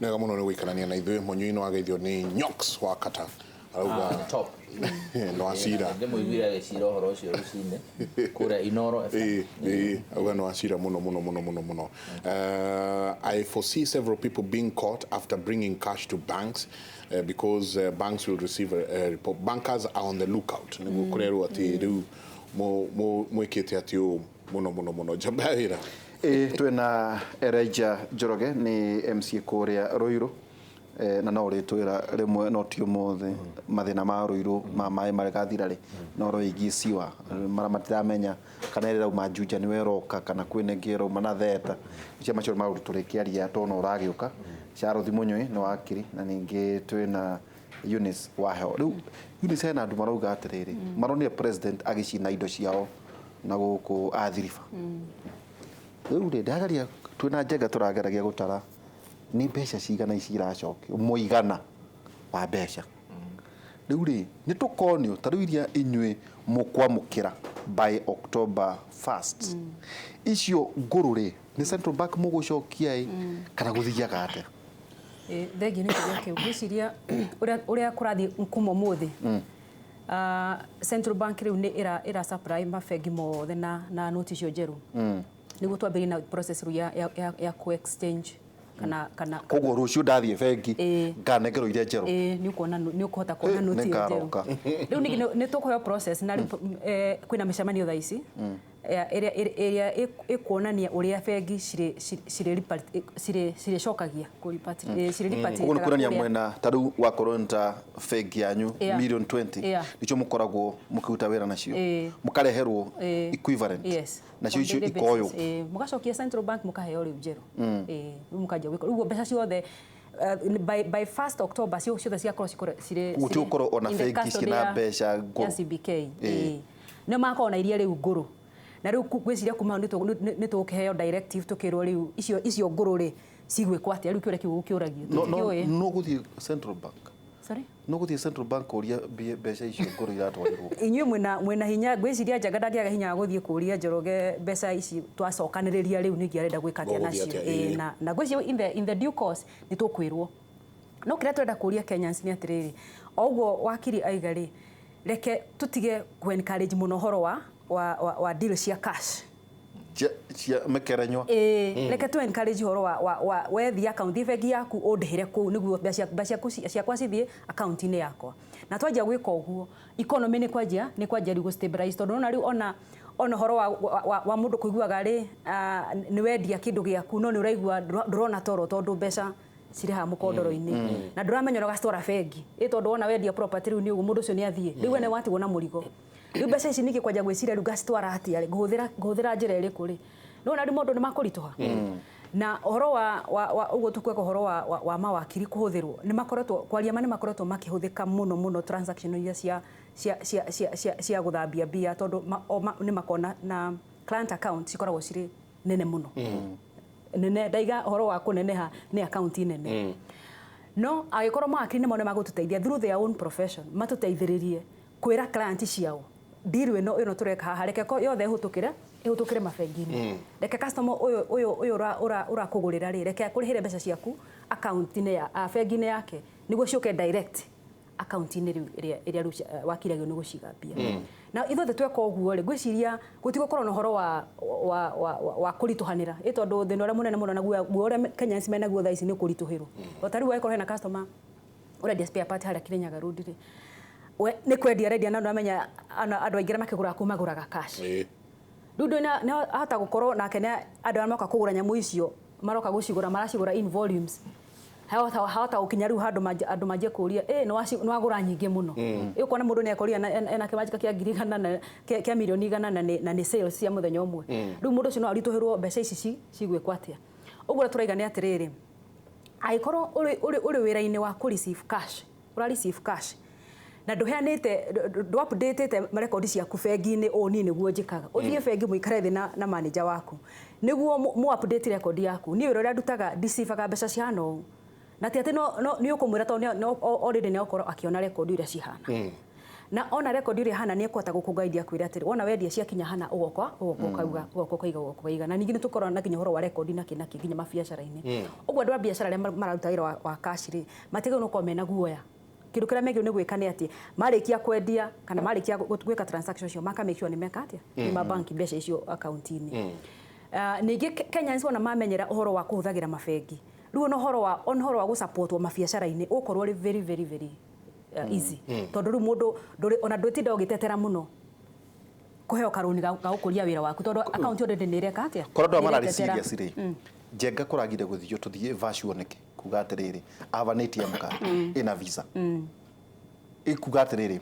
Nĩ wega mũno nĩ gũikarania na ithuĩ. Mũnyui nĩ wageithio nĩ Nyox wa Kata, arauga top. Nĩ wacira. Ndĩmũiguire agĩcira ũhoro ũcio rũcinĩ kũrĩa Inoro FM. Ĩĩ, auga nĩ wacira mũno mũno mũno mũno mũno. I foresee several people being caught after bringing cash to banks because banks will receive a report. Bankers are on the lookout. Nĩguo kũrerwo atĩ rĩu mwĩkĩte atĩ ũũ mũno mũno mũno. Njamba ya wĩra. Ĩ twĩna Elijah Njoroge, nĩ MCA kũrĩa Ruiru, na no ũrĩtwĩra rĩmwe, no ti ũmũthĩ, mathĩna ma Ruiru ma maĩ marĩgathira rĩ, no roigie siwa mara matiramenya kana ĩrĩa ĩrauma Juja nĩwe ĩroka kana kwĩna ĩngĩ ĩrauma na theta icio macio maũndũ tũrĩkĩaria tona ũragĩũka. Charles Mũnyui nĩ wakiri, na ningĩ twĩna Eunice Waheo. Rĩu Eunice, hena andũ marauga atĩrĩrĩ, maronire president agĩcina indo ciao na gũkũ athiriba. Rĩu rĩ, ndagaria twĩna njenga tũrageragia gũtara nĩ mbeca cigana ici iracokio, mũigana wa mbeca. Rĩu rĩ, nĩ tũkonio ta rĩu iria inyuĩ mũkwamũkĩra by October 1st, icio ngũrũ rĩ, nĩ Central Bank mũgũcokia ĩ kana gũthiaga atĩa? Thengiũ nĩ kĩũria kĩu. Ngwĩciria ũrĩa kũrathiĩ kuma ũmũthĩ, Central Bank rĩu nĩ ĩra supply mabengi mothe na noti icio njerũ, nĩguo twambĩrĩrie na process rĩu ya ku exchange kana Koguo rũciũ ndathiĩ bengi nganengerwo iria njerũ? Ĩĩ, nĩ ũkuona, nĩ ũkũhota kuona noti ĩyo njerũ. Nĩngaroka. Rĩu ningĩ nĩ tũkũheo process na rĩu kwĩna mĩcemanio thaa ici ĩrĩa ĩkuonania ũrĩa bengi cirĩcokagia cirĩ Koguo nĩ kuonania mwena ta rĩu wakorwo nĩ ta bengi yanyu million 20 nicio mũkoragwo mũkĩruta wĩra nacio, mũkareherwo equivalent, nacio On icio daily ikoywo. Basis. Mũgacokia Central Bank, mũkaheo rĩu njerũ. Rĩu mũkanjia gwĩka ũguo mbeca ciothe by 1st October ciothe cigakorwo cirĩ Koguo ti gũkorwo ona in the bengi custody ciĩna mbeca ya ngũrũ. CBK. Nĩo magakorwo na iria rĩu ngũrũ, na rĩu ngwĩciria kuma hau nĩ tũgũkĩheo directive, tũkĩrwo rĩu icio ngũrũ rĩ cigwĩkwo atĩa. Rĩu kĩũria kĩu gũkĩũragio No tũtikĩũĩ. No gũthiĩ Central Bank? Sorry? No gũthiĩ Central Bank kũria mbeca icio ngũrũ iratwarirwo? Inyuĩ mwĩna hinya. Ngwĩciria Njenga ndangĩaga hinya wa gũthiĩ kũria Njoroge mbeca ici twacokanĩrĩria rĩu ningĩ arenda gwĩka atĩa Gũgũthiĩ nacio. atĩa, Ĩĩ, na ngwĩciria in the due course nĩ tũkwĩrwo. No kĩrĩa tũrenda kũria Kenyans nĩ atĩrĩrĩ, o ũguo wakiri aiga rĩ, reke tũtige kũ encourage mũno ũhoro wa deal cia cash cia mĩkerenywa. Ĩĩ, reke tu encourage ũhoro wa wethi account bengi yaku, ũndĩhĩre kũu nĩguo mbeca ciaku ciakwa cithiĩ account-inĩ yakwa. Na twanjia gwĩka ũguo, economy nĩ kwanjia rĩu gũ stabilize, tondũ nona rĩu ona ũhoro wa mũndũ kũiguaga rĩ, nĩ wendia kĩndũ gĩaku no nĩ ũraigua ndũrona toro tondũ mbeca cirĩ haha mũkondoro-inĩ na ndũramenya ũrĩa ũgacitwara bengi, ĩ tondũ wona wendia property rĩu nĩ ũguo, mũndũ ũcio nĩ athiĩ, rĩu we nĩ watigwo na mũrigo. Rĩu mbeca ici ningĩ kwanjia gwĩciria rĩu ngacitwara atĩa rĩ, ngũhũthĩra njĩra ĩrĩkũ rĩ, nĩwona rĩu maũndũ nĩ makũritũha. Na ũhoro wa ũguo tũkuaga ũhoro wa mawakiri kũhũthĩrwo, nĩ makoretwo, kwaria ma, nĩ makoretwo makĩhũthĩka mũno mũno transaction iria cia gũthambia mbia, tondũ nĩ makoragwo na client account cikoragwo cirĩ nene mũno, nene. Ndaiga ũhoro wa kũneneha nĩ account nene, no angĩkorwo mawakiri nĩmo nĩ magũtũteithia through their own profession, matũteithĩrĩrie kwĩra client ciao, deal ĩno tũreka haha, reke yothe ĩhũtũkĩre mabengi-inĩ, reke customer ũyũ ũrakũgũrĩra rĩ, reke akũrĩhĩre mbeca ciaku account-inĩ ya bengi-inĩ yake nĩguo ciũke direct account-inĩ rĩu ĩrĩa rĩu wakiri agĩrĩirwo nĩ gũciga mbia. Na ithuothe tweka ũguo rĩ, ngwĩciria gũtigũkorwo na ũhoro wa kũritũhanĩra, ĩ tondũ thĩna ũrĩa mũnene mũno naguo guo ũrĩa Kenyans menaguo thaa ici nĩ kũritũhĩrwo. O ta rĩu angĩkorwo hena customer ũrendia spare part harĩa Kirinyaga Road rĩ, we nĩ kwendia arendia, na ndũramenya andũ aingĩ arĩa makĩgũraga kũu magũraga cash. Rĩu ndũĩ nĩ ahota gũkorwo nake nĩ andũ arĩa moka kũgũra nyamũ icio maroka gũcigũra, maracigũra in volumes, hahota gũkinya rĩu handũ andũ manjie kũria, ĩ nĩ wagũra nyingĩ mũno. Ĩ ũkona mũndũ nĩ akoria ena kĩmanjĩka kĩa 100,000 na kĩa 100,000,000 na nĩ sales cia mũthenya ũmwe. Rĩu mũndũ ũcio no aritũhĩrwo mbeca ici cigwĩkwo atĩa. Ũguo ũrĩa tũraiga nĩ atĩrĩrĩ, angĩkorwo ũrĩ wĩra-inĩ wa kũ receive cash, ũra receive cash na ndũheanĩte, ndũ update rekondi ciaku bengi-inĩ, ũũ niĩ nĩguo njĩkaga. Ũthiĩ bengi, mũikare thĩ na manager waku nĩguo mũ update record yaku. Niĩ wĩra ũrĩa ndutaga, ndiceivaga mbeca cihana ũũ, na ti atĩ no nĩ ũkũmwĩra, tondũ already nĩ egũkorwo akĩona rekondi ũrĩa cihana. Na ona record ĩrĩa hana nĩ ekũhota gũkũguide akwĩre atĩrĩ, wona wendia ciakinya hana ũgoka ũgoka ũkauga, ũgoka ũkaiga, ũgoka ũkaiga. Na ningĩ nĩ tũkoragwo na nginya ũhoro wa record na kĩ na kĩ nginya mabiacara-inĩ. Ũguo andũ a biacara arĩa mararuta wĩra wa cash rĩ, matigĩrĩirwo nĩ gũkorwo mena guoya. Kĩndũ kĩrĩa megĩrĩirwo nĩ gwĩka nĩ atĩ marĩkia kwendia kana marĩkia gwĩka transaction icio, maka make sure nĩ meka atĩa, nĩ mabanki mbeca icio akaunti-inĩ. Ningĩ Kenyans ona mamenyera ũhoro wa kũhũthagĩra mabengi, rĩu ona ũhoro wa gũsupportwo mabiacara-inĩ ũgũkorwo ũrĩ very very very easy, tondũ rĩu mũndũ ndũrĩ ona ndũtinda ũgĩtetera mũno kũheo karũni ga gũkũria wĩra waku, tondũ akaunti already nĩ ĩreka atĩa? Korwo andũ aya Nĩ mararĩ ĩretetera. serious rĩ, Njenga kũragire gũthio tũthiĩ virtual nĩkĩ? Kuga atĩrĩrĩ, ava nĩ ATM card ĩna Visa, ikuga atĩrĩrĩ,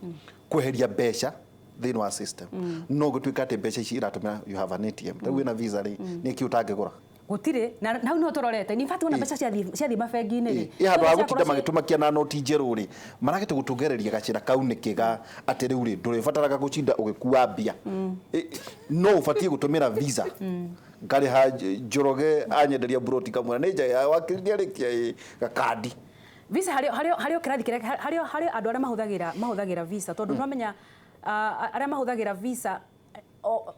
kweheria mbeca thĩinĩ wa system, no gũtuĩka atĩ mbeca ici iratũmĩra, you have an ATM, rĩu wĩna Visa rĩ, nĩ kĩ ũtangĩgũra? Gũtirĩ na hau niho tũrorete. In fact, ona mbeca ciathiĩ mabengi-inĩ rĩ, Ĩ handũ ha ciakorwo gũtinda magĩtũmakia na noti njerũ rĩ, maragĩte gũtũgereria gacĩra kau nĩkĩ ga atĩ rĩu rĩ, ndũrĩbataraga gũcinda ũgĩkua mbia. No ũbatiĩ gũtũmĩra Visa, ngarĩha Njoroge anyenderia buroti kamwe nĩ nja wakiri nĩarĩkia ĩ gakandi. Visa harĩ o kĩrathi kĩrĩa harĩ andũ arĩa mahũthagĩra Visa, tondũ nĩwamenya arĩa mahũthagĩra Visa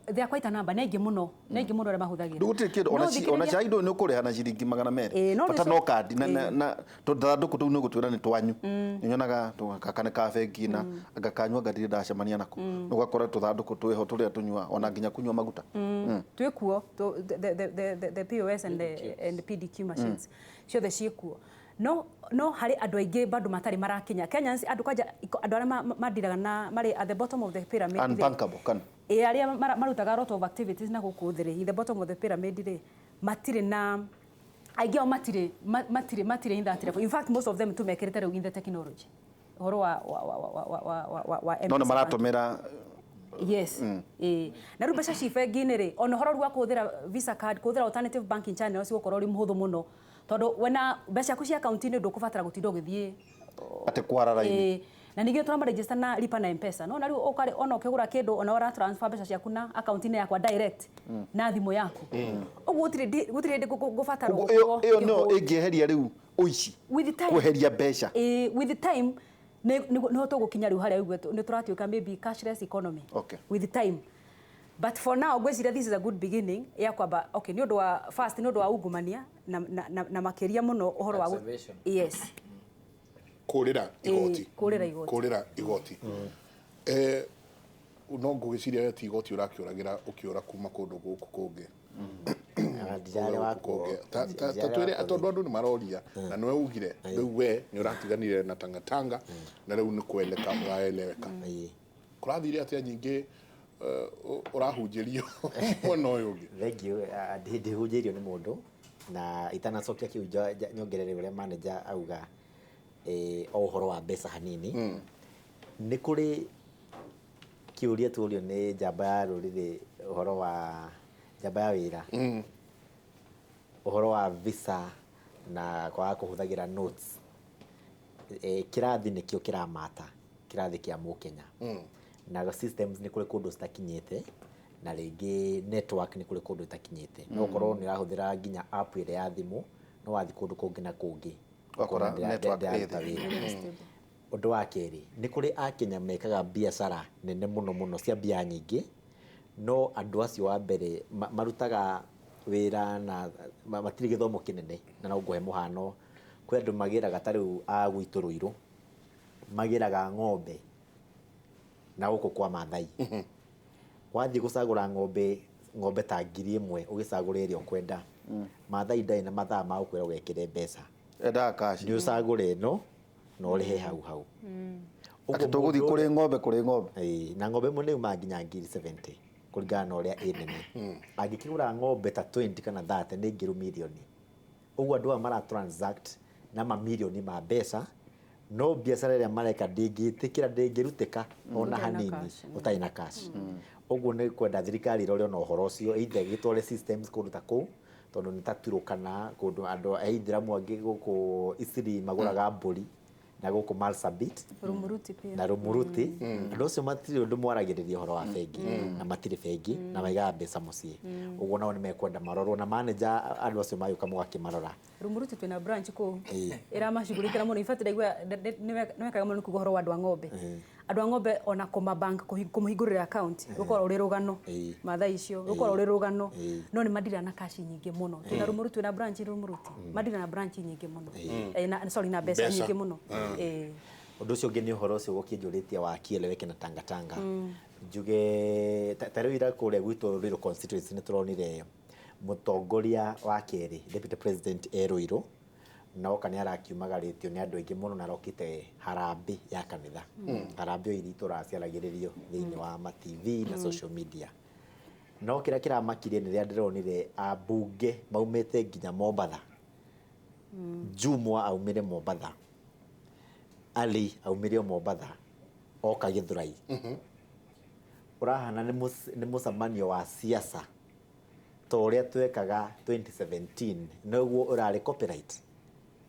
they are quite a number, nĩ aingĩ mũno, nĩ aingĩ mũno arĩa mahũthagĩra. Gũtirĩ kĩndũ No ona ona thikĩrĩria- cai ndũĩ nĩ ũkũrĩha na ciringi 200. Ĩĩ, no Bata nĩ no kandi na tondũ thandũkũ tũu nĩ ũgũtwĩra nĩ twanyu, nĩnyonaga gaka nĩ ka bengi na anga kanyua anga ndirĩ ndacemania nako, ũgakora tũthandũkũ twĩho tũrĩa tũnyua ona nginya kunyua maguta. Twĩkuo the POS and the PDQ machines ciothe ciĩkuo, no harĩ andũ aingĩ bado matarĩ marakinya. Kenyans, andũ kwanja andũ arĩa mandiraga na marĩ at the bottom of the pyramid rĩ, Unbankable kana? Ĩ, arĩa marutaga a lot of activities na gũkũ thĩ rĩ, in the bottom of the pyramid rĩ, matirĩ na aingĩ ao matirĩ matirĩ in that level. In fact, most of them tumekĩrĩte rĩu in the technology, ũhoro wa No nĩ M-Pesa. Maratũmĩra. Yes, ĩĩ. Na rĩu mbeca ci bengi-inĩ rĩ, ona ũhoro rĩu wa kũhũthĩra Visa card, kũhũthĩra alternative banking channels gũkorwo ũrĩ mũhũthũ mũno, tondũ wena mbeca ciaku cia akaunti-inĩ ndũkũbatara gũtinda ũgĩthiĩ Atĩ kwara raini. Ĩĩ. Na ningĩ tũramaregister na lipa na M-Pesa, no na rĩu ũkarĩ ona ũkĩgũra kĩndũ, ona ũra transfer mbeca ciaku na akaunti-inĩ yakwa direct na thimũ yaku. Ũguo gũtirĩ hĩndĩ ngũbatara Ũguo gũkorwo ĩyo nĩyo ngĩhũra. ĩngĩeheria rĩu ũici, With time. Kweheria mbeca. Ĩĩ, with time nĩho tũgũkinya rĩu harĩa ũguo nĩ tũratuĩka maybe cashless economy with time. But for now, ngwĩciria this is a good beginning ya kwamba, okay, nĩ ũndũ wa first, nĩ ũndũ wa ungumania na makĩria mũno ũhoro wa Conservation. Yes. Kũrĩra igoti. Kũrĩra igoti. Kũrĩra igoti. No ngũgĩciria we ti igoti ũrakĩũragĩra ũkĩũra kuma kũndũ gũkũ kũngĩ. Ndirarĩ wa Kũngĩ. Ta twĩre, tondũ andũ nĩ maroria, na nĩwe ugire rĩu we nĩ ũratiganire na tangatanga na rĩu nĩ kueleka ũraeleweka. Kũrathire atĩa nyingĩ ũrahunjĩrio mwena ũyũ ũngĩ? Thank you. Ndihunjĩirio nĩ mũndũ, na itanacokia kĩu nyongerere ũrĩa manager auga, o ũhoro wa mbeca hanini. Nĩ kũrĩ kĩũria tuorio nĩ njamba ya rũrĩrĩ, ũhoro wa njamba ya wĩra, ũhoro wa Visa na kwaga kũhũthagĩra notes. Kĩrathi nĩkĩo kĩramata kĩrathi kĩa mũkenya na systems nĩ kũrĩ kũndũ citakinyĩte, na rĩngĩ network nĩ kũrĩ kũndũ ĩtakinyĩte. No ũkorwo nĩ ũrahũthĩra nginya app ĩrĩa ya thimũ, no wathiĩ kũndũ kũngĩ na kũngĩ Ũgakora ũkona network ĩ ndĩraruta thĩ. wĩra. Ũndũ wa kerĩ, nĩ kũrĩ akenya mekaga biacara nene mũno mũno cia mbia nyingĩ, no andũ acio wa mbere marutaga wĩra na matirĩ gĩthomo kĩnene. Na no ngũhe mũhano, kwĩ andũ magĩraga ta rĩu a gwitũ Rũirũ, magĩraga ng'ombe na gũkũ kwa Mathai. Wathiĩ gũcagũra ng'ombe ta 1000, ũgĩcagũra ĩrĩa ũkwenda, Mathai ndarĩ na mathaa ma gũkwĩra wekĩre mbeca. Endaga cash. Nĩ ũcagũre ĩno na ũrĩhe hau hau. Atĩ Ũguo tũgũthiĩ mũndũ kũrĩ ng'ombe kũrĩ ng'ombe. Ĩĩ, na ng'ombe ĩmwe nĩ yumaga nginya 70,000 kũringana na ũrĩa ĩ nene. Angĩkĩgũra ng'ombe ta 20 kana 30 nĩ ngiri mirioni. Ũguo andũ aya mara transact na mamirioni ma mbeca, no biacara ĩrĩa mareka ndĩngĩtĩkĩra, ndĩngĩrutĩka ona Ũtarĩ na hanini cash. Ũtarĩ na cash. Ũguo nĩ kwenda thirikari ĩrore ona ũhoro ũcio, either ĩgĩtware systems kũndũ ta kũu, tondũ nĩ ta Turukana, kũndũ andũ a Ithĩramu angĩ gũkũ Isiri magũraga mbũri, na gũkũ Marsabit Rumuruti pia. Na Rumuruti. Andũ acio matirĩ ũndũ mwaragĩrĩria ũhoro wa bengi, na matirĩ bengi na maigaga mbeca mũciĩ. Ũguo nao nĩ mekwenda marorwo na manager, andũ acio magĩũka mũgakĩmarora. Rumuruti twĩna branch kũu Ĩĩ. ĩramacugurikĩra mũno. In fact, ndaigua nĩ wekaga mũno nĩ kuga ũhoro wa andũ a ng'ombe. Andũ a ng'ombe ona kũma bank kũmũhingũrĩra account rũkorwo rũrĩ rũgano. Mathaa icio rũkorwo rũrĩ rũgano. No nĩ mandira na cash nyingĩ mũno. Twĩna Rumuruti, twĩna branch Rumuruti. Mandira na branch nyingĩ mũno. Na sorry, na mbeca nyingĩ mũno. Ũndũ ũcio ũngĩ nĩ ũhoro ũcio gũkĩnjũrĩtie wa Kieleweke na Tangatanga. Njuge ta rĩu ira kũrĩa gwitũ Ruiru constituency nĩ tũronire mũtongoria wa kerĩ, deputy president, e Ruiru, na oka nĩ arakiumagarĩtio nĩ andũ aingĩ mũno na arokĩte harambĩ ya kanitha, harambĩ o iria itũraciaragĩrĩrio thĩinĩ wa ma TV na social media. No kĩrĩa kĩramakirie nĩ rĩrĩa ndĩronire ambunge maumĩte nginya Mombatha. Jumwa aumire Mombatha, Ali aumire o Mombatha, oka Gĩthũrai. Ũrahana nĩ mũcemanio wa siasa ta ũrĩa twekaga 2017, noguo ũrarĩ copyright.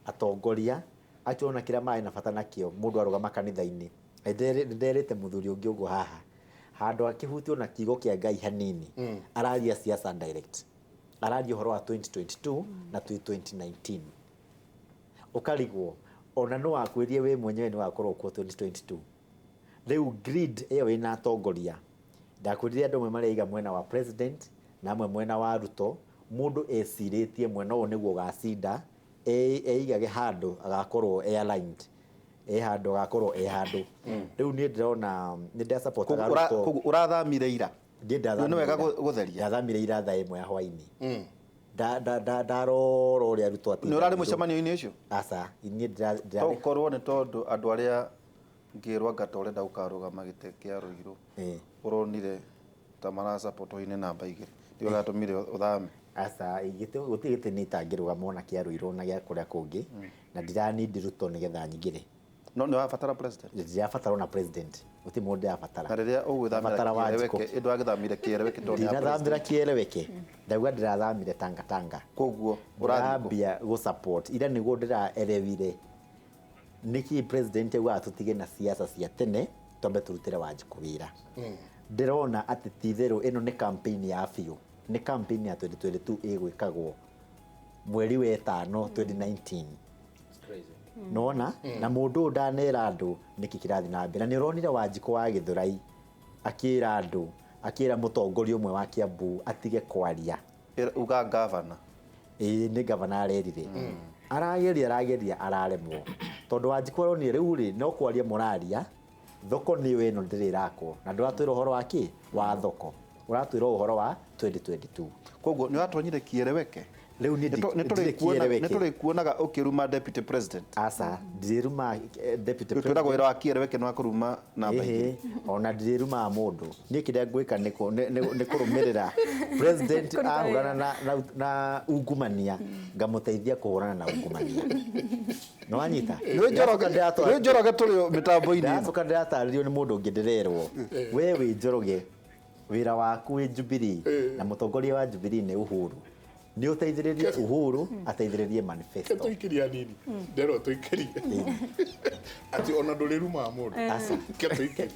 Atongoria acio ona kĩrĩa marĩ na bata nakĩo, mũndũ arũgama kanitha-inĩ. Nĩ nderĩte mũthuri ũngĩ ũguo haha, handũ akĩhutio na kiugo kĩa Ngai hanini, araria siasa direct, araria ũhoro wa 2022 na 2019. Ũkarigwo ona no wakwĩrie wĩ mwenyewe nĩ wakorwo kuo 2022. Rĩu greed ĩyo ĩna atongoria, ndakwĩrire andũ amwe mareiga mwena wa president na amwe mwena wa Ruto. Mũndũ ecirĩtie mwena ũyũ nĩguo ũgacinda, eigage handũ agakorwo e aligned, e handũ agakorwo e handũ. Rĩu niĩ ndĩrona nĩ ndĩrasupportaga Ruto. Koguo ũrathamire ira? Niĩ Nĩ wega ndathamire. Gũtheria. Ndathamire ira thaa 1 ya hwainĩ. Ndarora ũrĩa Ruto Nĩ ũrarĩ mũcemanio-inĩ ũcio? Aca, niĩ To ũkorwo nĩ tondũ andũ arĩa ngĩrwo anga ta ũrenda gũkarũgama gĩtĩ kĩa Ruiru, ũronire ta marasupport ũine namba 2, nĩo gatũmire ũthame? Aca, gĩtĩ gũtirĩ gĩtĩ nĩ itangĩrũgama, ona kĩa Ruiru na gĩa kũrĩa kũngĩ, na ndiranindi Ruto nĩgetha nyingĩre. No nĩ wabatara president? Ndirabatara ona president, gũtirĩ mũndũ ndĩrabatara. Na rĩrĩa ũgwĩthamĩra Ndabatara Wanjikũ. Kieleweke, ĩndũ wagĩthamire Kieleweke tondũ nĩ ya Ndinathamĩra president? Kieleweke, ndauga ndĩrathamire Tangatanga. Koguo ũrathiĩ kũ? Ndĩrambia gũ support ira nĩguo ndĩraerewire nĩkĩ president augaga tũtige na siasa cia tene, twambe tũrutĩre Wanjikũ wĩra. Ndĩrona atĩ ti-itherũ ĩno nĩ campaign ya biũ, nĩ campaign ya 2022 ĩgwĩkagwo mweri wa ĩtano 2019. Nona na mũndũ ũyũ ndanera andũ nĩkĩ kĩrathiĩ na mbere. Na nĩ ũronire Wanjikũ wa Gĩthũrai akĩra andũ, akĩra mũtongoria ũmwe wa Kiambu atige kwaria. Uga gavana. Ĩĩ, nĩ gavana arerire. Arageria, arageria, araremwo, tondũ Wanjikũ aronire rĩu rĩ no kwaria mũraria, thoko nĩyo ĩno ndĩrĩ ĩrakwo, na ndũratwĩra ũhoro wa kĩ wa thoko, ũratwĩra ũhoro wa 2022. Koguo nĩ watonyire Kieleweke? Rĩu niĩ ndirĩ Kieleweke. Nĩ tũrĩkuonaga ũkĩruma deputy president? Aca, ndirĩruma deputy. Rĩu twĩragwo wĩra wa Kieleweke nĩ wa kũruma namba 2. Ĩhĩ, ona ndirĩrumaga mũndũ. Niĩ kĩrĩa ngwĩka nĩ kũrũmĩrĩra president. Kũruta Ahũrana na ungumania, ngamũteithia kũhũrana na ungumania. Nĩ wanyita? Nĩ Njoroge tũrĩ mĩtambo-inĩ ĩno. Ndacoka ndĩratarĩrio nĩ mũndũ ũngĩ, ndĩrerwo we wĩ Njoroge, wĩra waku wĩ Jubilee na mũtongoria wa Jubilee nĩ Uhuru, nĩ ũteithĩrĩrie Uhuru ateithĩrĩrie manifesto. Tũikĩria hanini, nderwo tũikĩrie atĩ ona ndũrĩrumaga mũndũ. Aca. Ke tũikĩrie.